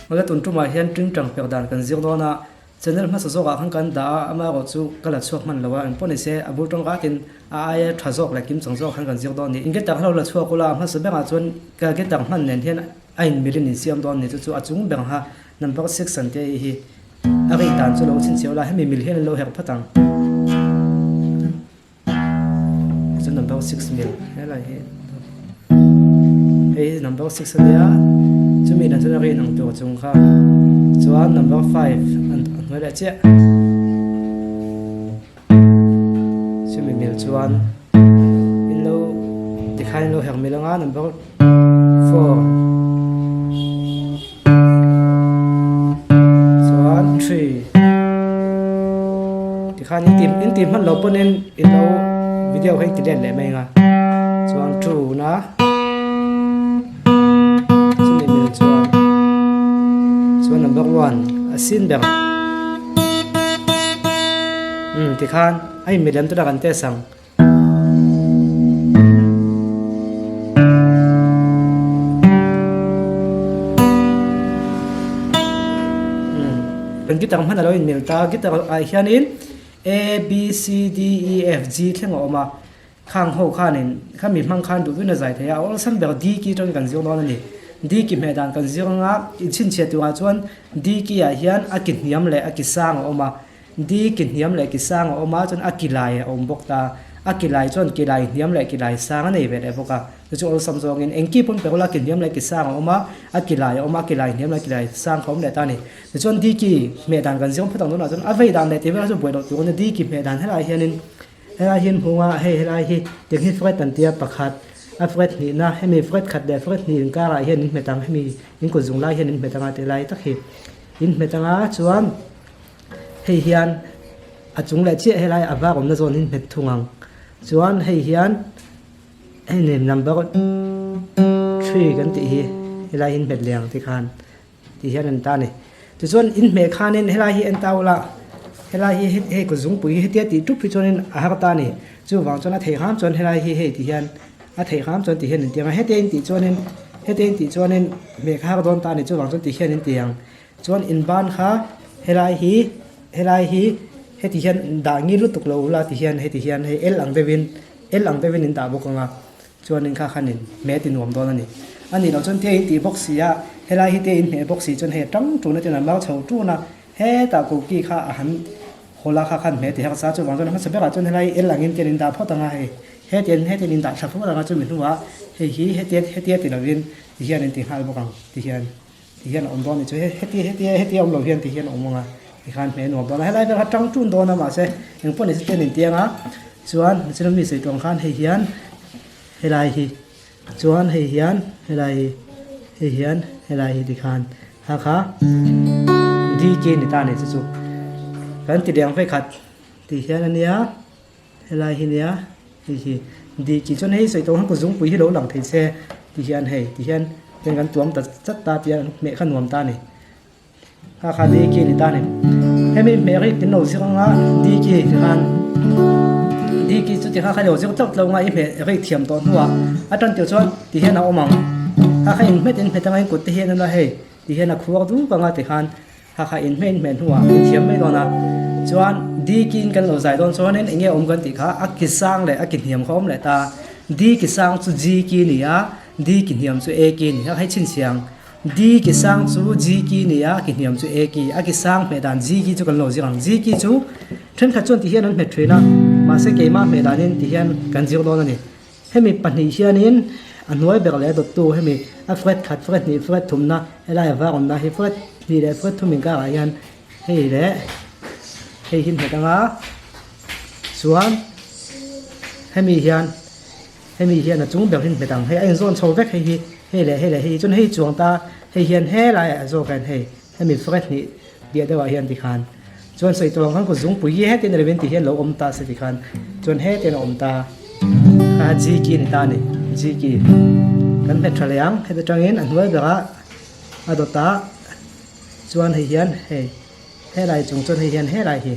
Awle tun tumah hian tingtang pek dan kan zir dawn a, channel hmasa zawkah khan kan dah a, amaherawh chu ka la chhuak hman lo a, engpawh nise a bul tawng ratin a aia tha zawk leh kim chang zawk khan kan zir dawn a ni. In guitar kha lo la chhuak ula, a hmasa berah chuan ka guitar hman nen hian a inmil in insiam dawn a ni, chu chu a chung ber kha number six an tia i hi a rih dan chu lo chhinchhiah ula, hemi mil hian an lo herh phat ang. Chu number 6 mil helai hi hei hi number 6 ania chumi dan chuan a rin ang tur chung kha chuan number 5 an hnuai leh chiah chumi mil chuan in lo tikhan in lo herh mil anga number 4 Chuan 3 tikhan in ti in ti hman lo pawhin in lo video kha in ti let leh mai ang a chuan 2 na chumi mil chuan chuan number 1 a sin ber umm tikhan a in milem te lah kan test ang. Kan guitar hman a lo inmil ta, guitar ah hianin A B C D E F G thleng a awm a, khang ho khanin khami hmang khan duh duhin a zai thei a, a awlsam ber D key atangin kan zir dawn a ni. D key hmeh dan kan zir anga inchhinchhiah turah chuan D key ah hian a ki hniam leh a ki sang a awm a. Di ki hniam leh ki sang a awm a, chuan a ki lai a awm bawk ta. A ki lai chuan ki lai hniam leh ki lai sang a nei ve leh bawk a. Chu chu awlsam zawngin eng ki pawn perul a ki hniam leh ki sang a awm a, a ki lai a awm a, ki lai hniam leh ki lai sang kha a awm leh ta a ni. Tichuan di ki hmeh dan kan ziang phawt ang tunah chuan a vei dan leh tih vel kha chu buai loh tur a ni. Di ki hmeh dan helai hianin helai hian hmung a, hei helai hi tiang hi fret an tia pakhat a fret hnihna hemi fret khat leh fret hnih inkarah hian in hmet ang hemi in kut zung lai hian in hmet ang a tih lai tak hi in hmet ang a chuan Hei hian a chung leh chiah helai a var awmna zawn in nghet thung ang. Chuan hei hian hei nen number three kan tih hi helai hi nghet leh ang ti khan tih hian an ta a ni. Tichuan in hmeh khanin helai hi en ta ula helai hi hei kut zungpui hi hetia tih tup hi chuanin a har ta a ni. Chuvang chuan a theih hram chuan helai hi hei ti hian a theih hram chuan ti hian in ti ang a. Hetia in tih chuanin hetia in tih chuanin hmeh kha har dawn ta a ni. Chuvang chuan ti hian in ti ang. Chuan in ban kha helai hi helai hi heti hian dah ngil lutuk lo ula ti hian heti hian hei el ang deuhin el ang deuhin in dah bawk ang a chuanin kha khan in hmeh ti nuam dawn a ni. A nih loh chuan tia in tih bawk si a helai hi tia in hmeh bawk si chuan hei a tang tuna chuan a mar chho tun a hetah koki kha a han hawl a kha khan hmeh ti harsa chuvang chuan a hmasa berah chuan helai el angin tian in dah phawt ang a hei hetian hetian in dah tha phawt ang a chumi hnuah hei hi hetia hetia ti lovin ti hian in ti nghal bawk ang ti hian. Ti hian a awm dawn a ni chu heti heti heti a awm lo hian ti hian a awm ang a tikhan hmeh nuam dawn a helai vel kha tang tun dawn a mahse engpawh ni se ten intiang a chuan nichina mi sawi tawng khan hei hian helai hi chuan hei hian helai hi hei hian helai hi tikhan kha kha D key ni ta a ni chu chu kan ti liang vek khat tih hian a nia. Helai hi nia hei hi di tih chuan hei sawi tawh khan kuzungpui hi lo lang thei se ti hian hei ti hian tiang kan tuam ta chat ta tia hmeh kha nuam ta a ni kha kha di ki a ni ta a ni hemi hmeh hi kan lo zir anga di ki ti khan di ki chu ti kha kha lo zir tlauh tlauh anga i hmeh rei thiam tawh hnuah a tan tir chuan ti hian a awm ang kha kha inhmet inhmet anga in kut te hian a hei ti hian a khuar duk anga ti khan. Kha kha in hmeh in hmeh hnuah in thiam mai dawn a, chuan di ki in kan lo zai dawn chuanin eng nge awm kan tih kha a ki sang leh a ki hniam kha awm leh ta, di ki sang chu G ki ni a, di ki hniam chu A ki ni a, hei chhinchhiang di ki sang chu G ki ni a, ki hniam chu A ki, a ki sang hmeh dan G ki chu kan lo zir ang, G ki chu thenkhat chuan ti hian an hmet thin a, mahse keimah hmeh danin ti hian kan zir dawn a ni. Hemi pahnih hianin a hnuai ber leh a dawttu hemi a fret khat, fret hnih, fret thumna helai a var awmna hi fret hnih leh fret thum inkarah hian hei leh hei hi nghet anga chuan hemi hian hemi hian a chung ber hi nghet ang hei a inzawn chho vek hei hi hei leh hei leh hei hi chuan hei chuang ta hei hian helaiah zawk hian hei hemi fret hnih piah deuhah hian tikhan chuan sawi tawh ang khan kut zungpui hi hetiang ni lovin ti hian lo awm ta se tikhan chuan hetiang a awm ta kha G key a ni ta a ni G key kan hmet tha leh ang heti tangin a hnuai berah a dawt ah chuan hei hian hei helai chung chuan hei hian helai hi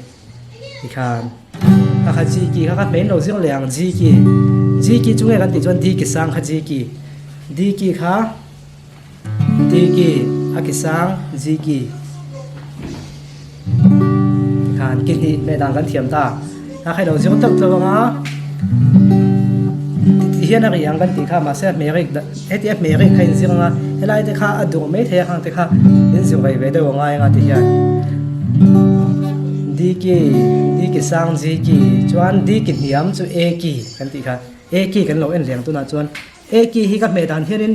tikhan kha kha G key kha kha hmeiin lo zir leh ang G key G key chu nge kan tih chuan D ki sang kha G key D key kha. D key a ki sang G key tikhan ki hnih hmeh dan kan thiam ta a khailo zir teuh teuh anga ti hian a ri ang kan tih kha mahse a hmeh rik heti a hmeh rik kha in zir anga helai te kha a dur mai thei a khang te kha in zir ve ve deuh a ngai anga ti hian D key D ki sang G key chuan D ki hniam chu A key kan tih kha A key kan lo en reng tunah chuan A key hi ka hmeh dan hianin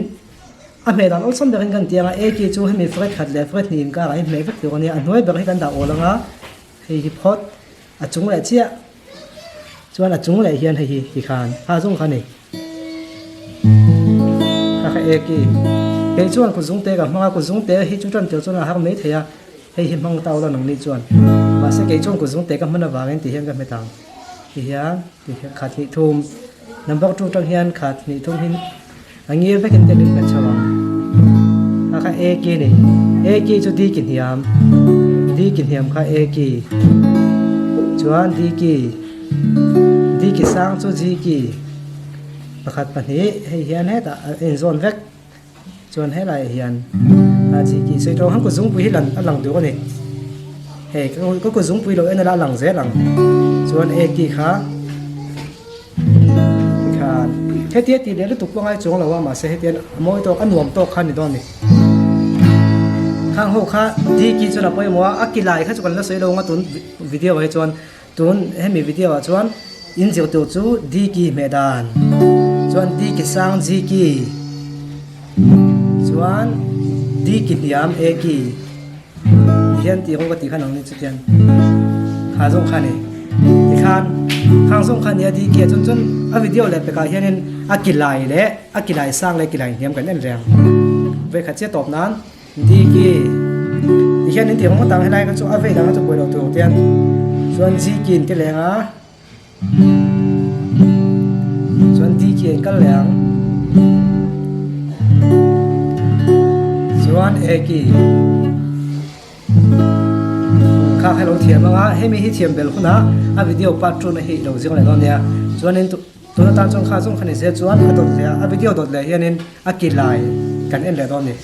A hmeh dan awlsam berin kan ti ang a, A key chu hemi fret khat leh fret hnih inkarah hi hmeh vek tur a nia, a hnuai ber hi kan dah awl ang a, hei hi phawt a chung leh chiah chuan a chung leh hian hei hi tikhan kha zawng kha a ni. Kha kha A key kei chuan kut zungte ka hmang a, kut zungte hi chu tan tir chuan a har mai thei a, hei hi hmang ta ula nangni chuan mahse kei chuan kut zungte ka hman avangin ti hian ka hmet ang ti hian ti hian khat hnih thum number two tang hian khat hnih thum hi A ngir vekin tel in kan chho ang. Kha kha A key ni. A key chu D ki hniam. D ki hniam kha A key. Chuan D key. D ki sang chu G key. Pakhat pahnih hei hian hetah a inzawn vek. Chuan helaiah hian a G key sawi tawh ang kut zungpui hi lan a lang tur a ni. Hei ka kut zungpui lo en ila a lang zel ang. Chuan A key kha. Tikhan hetia tih leh lutuk pawh ngai chuang lo a mahse hetian a mawi tawk a nuam tawk kha a ni dawn a ni. Khang ho kha Diki chuan a pawimawh a, a ki lai kha chu kan la sawi lo ang a tun video ah hi chuan tun hemi video ah chuan in zir tur chu Diki hmeh dan chuan Diki sang Gki chuan Diki hniam Aki. Tihian tih rawh ka tih khan ang ni chutiang kha zawng kha ni tikhan khang zawng kha nia di kia chuan chuan a video leh pekah hianin a ki lai leh a ki lai sang leh ki lai hniam kan en reng vei khat chiah tawp nan di ki tihian in tih rawng atang helai kha chu a vei dang a chu buai lo tur tian chuan ji ki in ti leng a. Chuan di khi an kal leh ang. Chuan e ki kha kha lo thiam anga hemi hi thiam bel hunah a video part 2 na hi lo zir leh dawn nia. Chuanin tuna tan chuan kha zawng kha ni se chuan a dawt leh a, a video dawt leh hianin a ki lai kan en leh dawn a ni.